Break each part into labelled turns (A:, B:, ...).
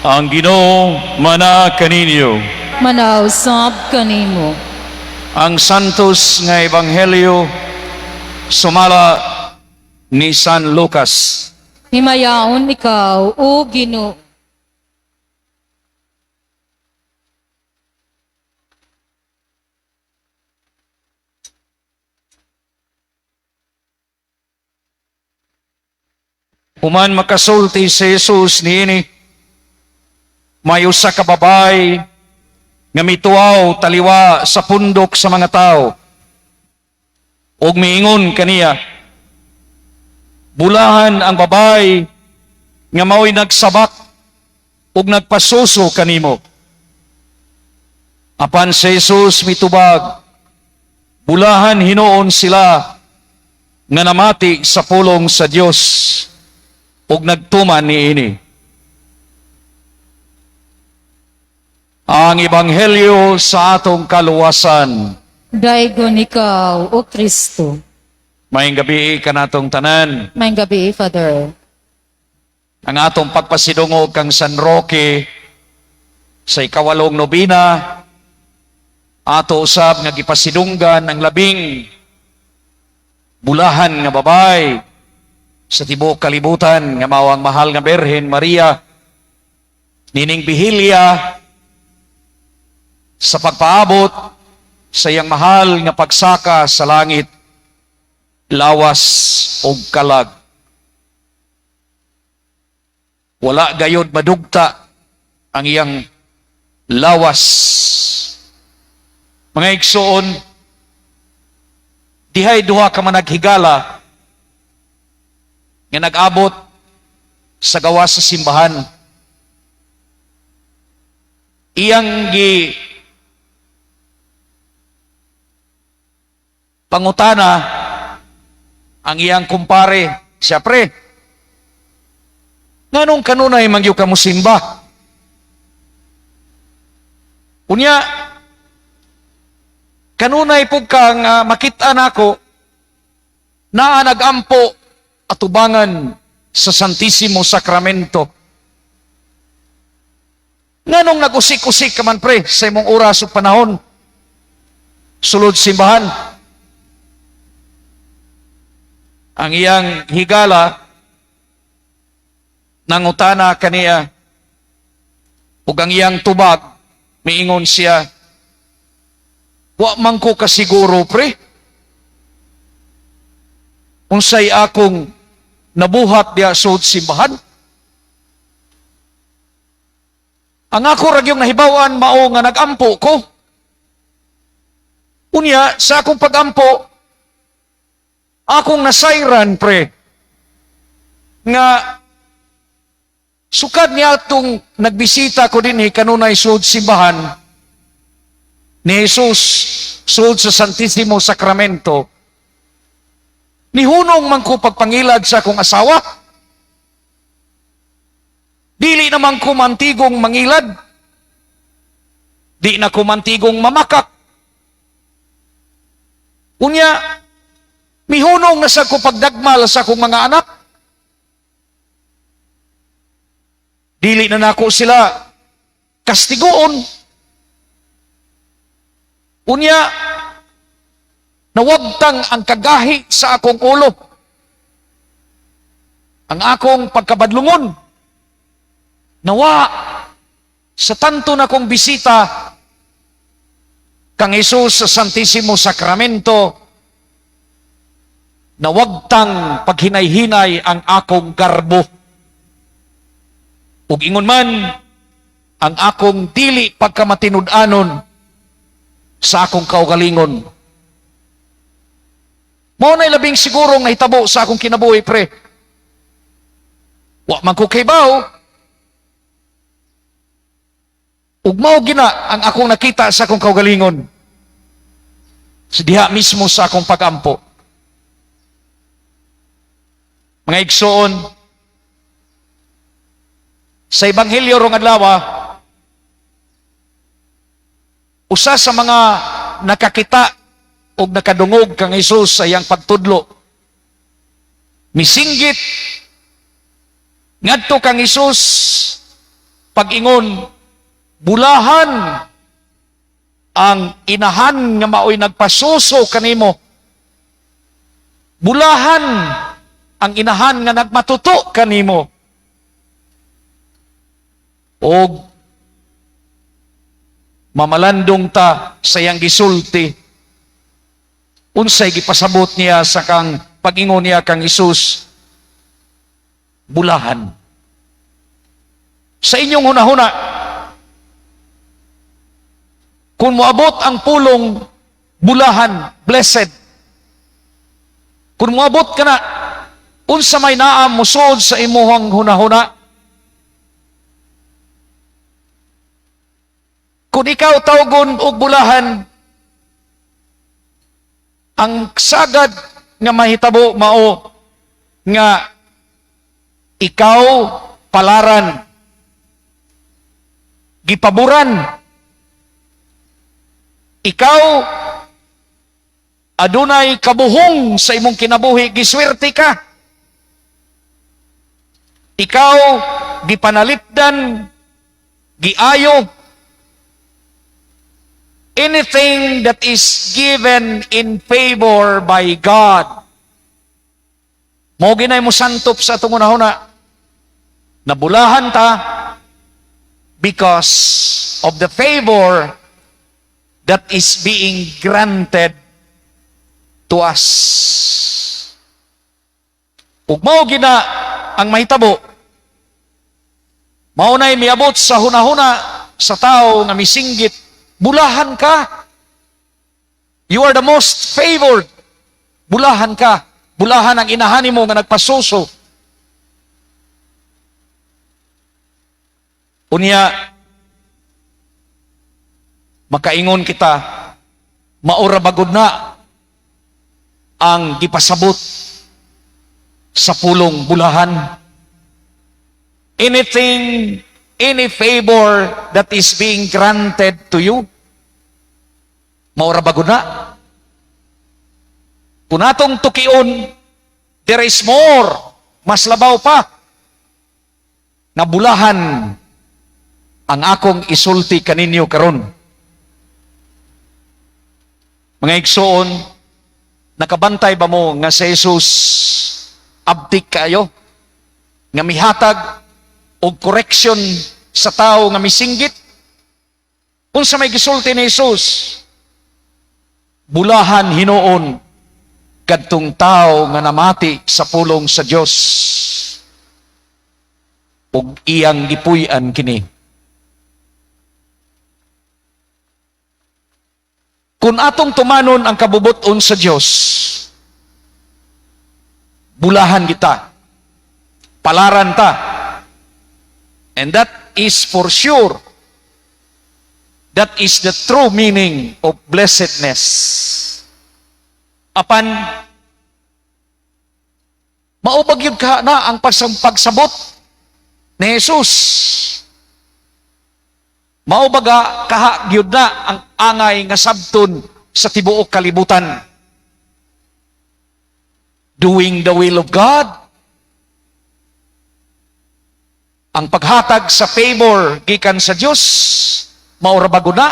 A: Ang Ginoo mana kaninyo.
B: Manausab kanimo.
A: Ang Santos nga Ebanghelyo sumala ni San Lucas.
B: Himayaon ikaw, O Ginoo.
A: Human makasulti si Jesus niini, may usa ka babay nga mituaw taliwa sa pundok sa mga tao ug miingon kaniya, "Bulahan ang babay nga mao'y nagsabak ug nagpasuso kanimo." Apan si Jesus mitubag, "Bulahan hinuon sila nga namati sa pulong sa Dios ug nagtuman niini." Ang Ebanghelyo sa atong kaluwasan.
B: Daygon ikaw, O Kristo.
A: Maayong gabii kanatong tanan.
B: Maayong gabii, Father.
A: Ang atong pagpasidungog kang San Roque sa ikawalong nobina, ato usab nga gipasidunggan ang labing bulahan nga babay sa tibuok kalibutan nga mao ang mahal nga Birhen Maria, nining bihilya sa pagpaabot sa iyang mahal nga pagsaka sa langit, lawas og kalag. Wala gayod madugta ang iyang lawas. Mga igsoon, dihay duha ka managhigala nga nag-abot sa gawas sa simbahan. Iyang gi pangutana ang iyang kumpare, siya, "Pre, nganong kanunay man gyud ka mosimba? Unya, kanunay pud ka nga makita nako naa nagampo atubangan sa Santisimo Sacramento. Nganong nag-usik-usik ka man, pre, sa imong oras ug panahon sulod simbahan?" Ang iyang higala nangutana kaniya ug ang iyang tubag miingon siya, "Wa man ko kasiguro, pre, unsay akong nabuhat diha sud simbahan. Ang ako ra gyung nahibaw-an mao nga nagampo ko. Unya, sa akong pagampo, akong nasayran, pre, nga sukad niya atong nagbisita ko dinhi kanunay sud simbahan ni Jesus, sud sa Santisimo Sacramento, nihunong man ko pagpangilad sa akong asawa. Dili naman ko mantigong mangilad. Di na ko mantigong mamakak. Unya, mihunong na sa ko pagdagmal sa akong mga anak. Dili na nako sila kastiguon. Unya, nawagtang ang kagahi sa akong ulo. Ang akong pagkabadlungon. Nawa sa tanto na kong bisita kang Jesus sa Santisimo Sacramento, nawagtang paghinay-hinay ang akong garbo. Ug ingon man, ang akong dili pagkamatinud-anon sa akong kaugalingon. Mao na'y labing sigurong nahitabo sa akong kinabuhi, pre. Wa man ko kaybaw. Ug mao gina ang akong nakita sa akong kaugalingon. Sa diha mismo sa akong pagampo." Mga igsoon, sa Ebanghelyo rong adlaw, usa sa mga nakakita og nakadungog kang Hesus sa iyang pagtudlo, misinggit ngadto kang Hesus. pag-ingon, "Bulahan ang inahan nga maoy nagpasuso kanimo. Bulahan ang inahan nga nagmatuto kanimo." Og mamalandong ta sa iyang gisulti. Unsay gipasabot niya sa kang pag-ingon niya kang Hesus, "Bulahan"? Sa inyong hunahuna, kung moabot ang pulong "bulahan," "blessed," kung moabot ka na, unsa may naa mosuod sa imuhang hunahuna? Kung ikaw tawgon og bulahan, ang sagad nga mahitabo mao nga ikaw palaran, gipaboran, ikaw adunay kabuhong sa imong kinabuhi, giswerte ka, ikaw gipanalipdan, giayo, anything that is given in favor by God. Mao ginay mo santop sa atong hunahuna. Nabulahan ta because of the favor that is being granted to us. Ug mao gina ang mahitabo. Mao nay miabot sa hunahuna sa tao nga misinggit, "Bulahan ka. You are the most favored. Bulahan ka. Bulahan ang inahan nimo nga nagpasuso." Unya, makaingon kita, maura bagod na ang gipasabot sa pulong "bulahan"? Anything, any favor that is being granted to you, maura bagod na? Kung atong tukion, there is more, mas labaw pa, na bulahan ang akong isulti kaninyo karon. Mga igsoon, nakabantay ba mo nga si Jesus abtik kayo nga mihatag og correction sa tao nga misinggit? Unsa may gisulti ni Jesus? "Bulahan hinuon kadtong tao nga namati sa pulong sa Dios ug iyang gipuy-an kini." Kung atong tumanon ang kabubut-on sa Dios, bulahan kita. Palaran ta. And that is for sure. That is the true meaning of blessedness. Apan, mao ba gyud ka na ang pagsabot ni Jesus? Mao baga kaha gyud na ang angay nga sabton sa tibuok kalibutan? Doing the will of God. Ang paghatag sa favor gikan sa Dios, mao ra ba na?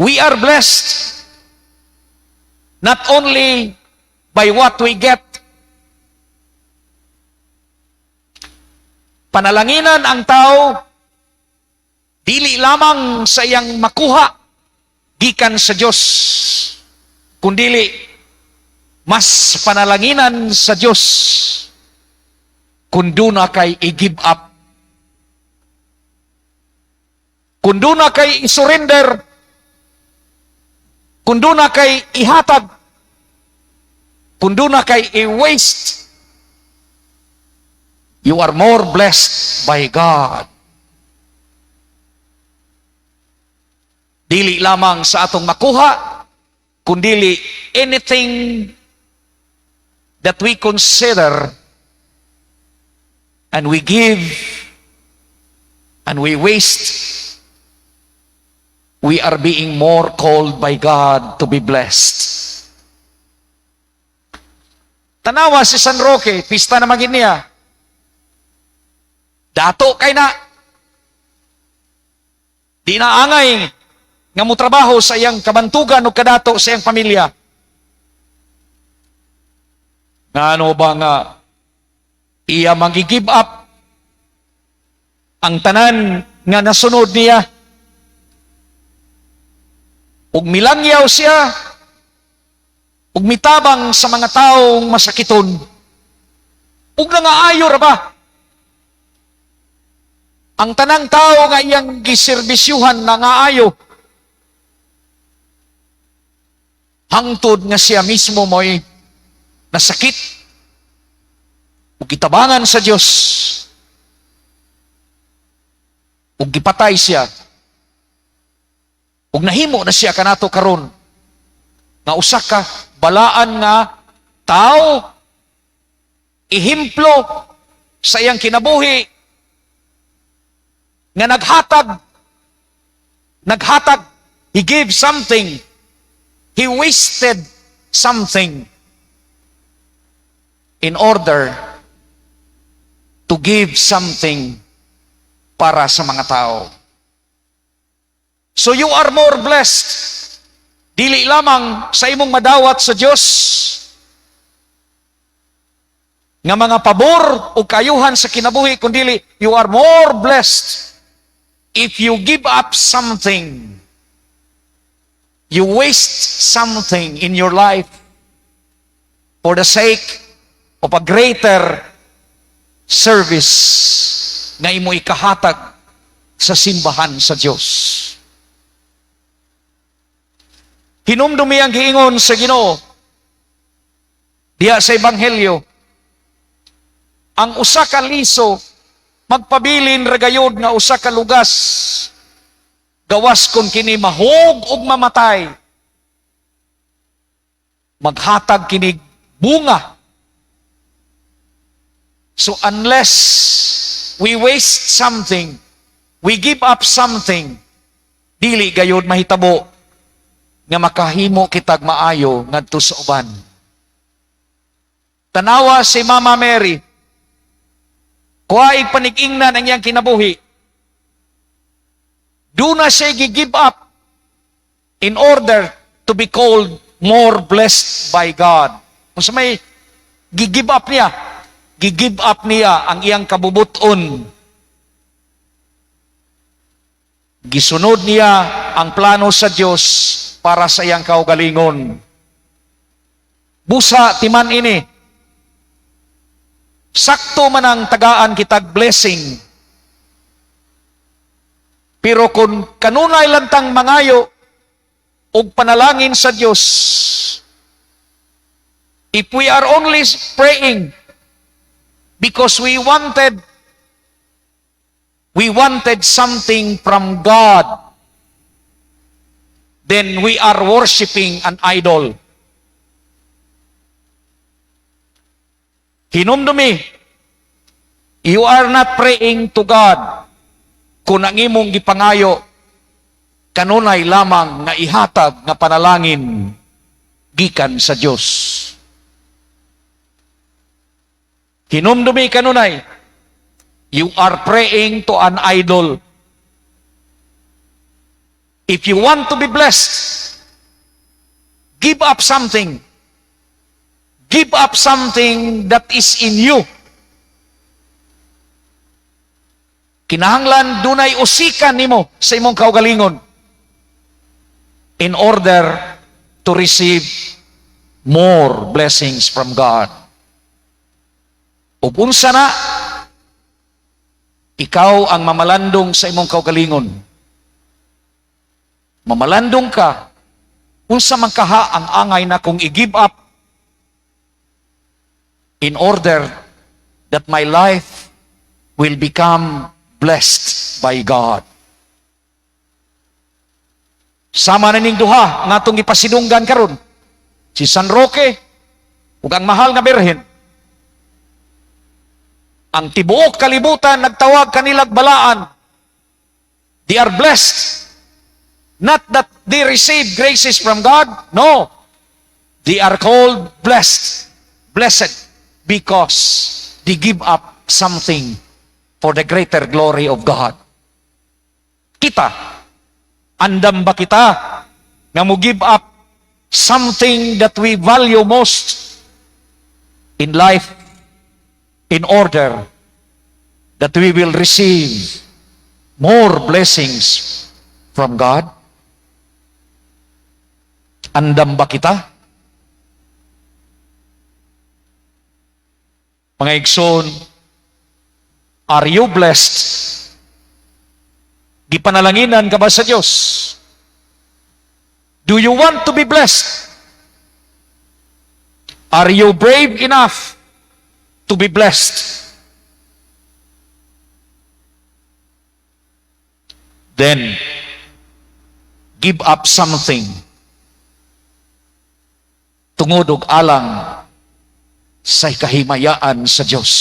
A: We are blessed not only by what we get. Panalanginan ang tao dili lamang sa iyang makuha gikan sa Dios, kundili mas panalanginan sa Dios kung duna kay i-give up, kung duna kay i-surrender, kung duna kay ihatag, kung duna kay i-waste. You are more blessed by God. Dili lamang sa atong makuha, kundili anything that we consider and we give and we waste, we are being more called by God to be blessed. Tanawa si San Roque, pista na magin niya. Dato kay na. Di na angay nga motrabaho sa iyang kabantugan o kadato sa iyang pamilya. Ngano ba nga iya magi-give up ang tanan nga nasunod niya? Ug milangyaw siya ug mitabang sa mga taong masakiton. Ug nangaayo ra ba? Ang tanang tao nga iyang giserbisyuhan, nangaayo. Hangtod nga siya mismo mo'y nasakit ug gitabangan sa Dios ug gipatay siya, ug nahimo na siya kanato karon nga usa ka balaan nga tao, ehemplo sa iyang kinabuhi nga naghatag, naghatag. He gave something, he wasted something in order to give something para sa mga tao. So you are more blessed dili lamang sa imong madawat sa Dios nga mga pabor o kayuhan sa kinabuhi, kundili you are more blessed if you give up something, you waste something in your life for the sake of a greater service nga imo ikahatag sa simbahan sa Dios. Hinumdumi ang giingon sa Ginoo diha sa Ebanghelyo: ang usa ka liso magpabilin ra gayod nga usa ka lugas gawas kung kini mahog ug mamatay. Maghatag kini bunga. So unless we waste something, we give up something, dili gayod mahitabo nga makahimo kitag maayo ngadto sa uban. Tanawa si Mama Mary. Kuhaig panig-ingnan ang iyang kinabuhi. Duna siya give up in order to be called more blessed by God. Kung sa may gi-give up niya, gi-give up niya ang iyang kabubuton. Gisunod niya ang plano sa Dios para sa iyang kaugalingon. Busa timan ini. Sakto man ang tagaan kitag blessing. Pero kung kanunay lang tang mangayo og panalangin sa Dios, if we are only praying because we wanted something from God, then we are worshiping an idol. Hinumdumi, you are not praying to God kung ang imong gipangayo kanunay lamang nga ihatag nga panalangin gikan sa Dios. Hinumdumi kanunay, you are praying to an idol. If you want to be blessed, give up something. Give up something that is in you. Kinahanglan dunay usikan nimo sa imong kaugalingon in order to receive more blessings from God. Ug unsa na, ikaw ang mamalandong sa imong kaugalingon. Mamalandong ka, unsa man kaha ang angay na kung i-give up in order that my life will become blessed by God. Sama na ning duha nga atong ipasidunggan karon, si San Roque ug ang mahal nga Birhen. Ang tibuok kalibutan nagtawag kanilag balaan. They are blessed. Not that they receive graces from God. No. They are called blessed. Blessed because they give up something for the greater glory of God. Kita, andam ba kita nga mo give up something that we value most in life in order that we will receive more blessings from God? Andam ba kita? Mga igsoon, are you blessed? Gipanalanginan ka ba sa Diyos? Do you want to be blessed? Are you brave enough to be blessed? Then, give up something tungod og alang sa kahimayaan sa Dios.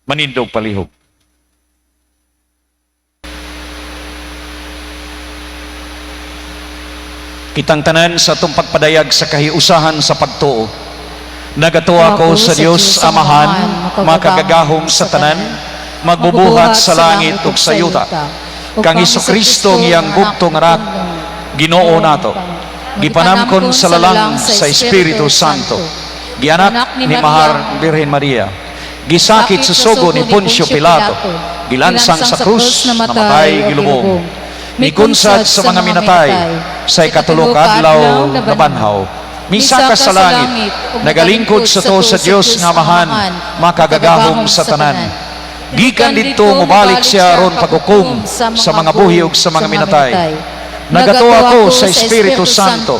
A: Manindog palihog. Kitang tanan sa atong pagpadayag sa kahiusahan sa pagtuo, nagatuo ako sa Dios Amahan, makagagahom sa tanan, magbubuhat sa langit ug sa yuta, kang Hesukristo ang iyang bugtong anak, Ginoo nato. Gipanamkon sa lalang sa Espiritu Santo. Gianak ni Mahal Birhen Maria. Gisakit sa sugo ni Poncio Pilato. Gilansang sa krus, namatay, gilubong. Mikunsad sa mga minatay, sa ikatulo ka adlaw nabanhaw. Misaka sa langit, nagalingkod sa tuo sa Dios nga Amahan, makagagahom sa tanan. Gikan didto mobalik siya aron paghukom sa mga buhi ug sa mga minatay. Nagatuo ako sa Espiritu Santo,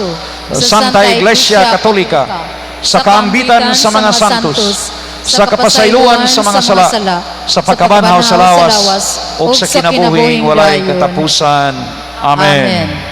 A: sa Santa Iglesia Katolika, sa kaambitan sa mga santos, sa kapasayloan sa mga sala, sa pagkabanhaw sa lawas, ug sa kinabuhing walay katapusan. Amen.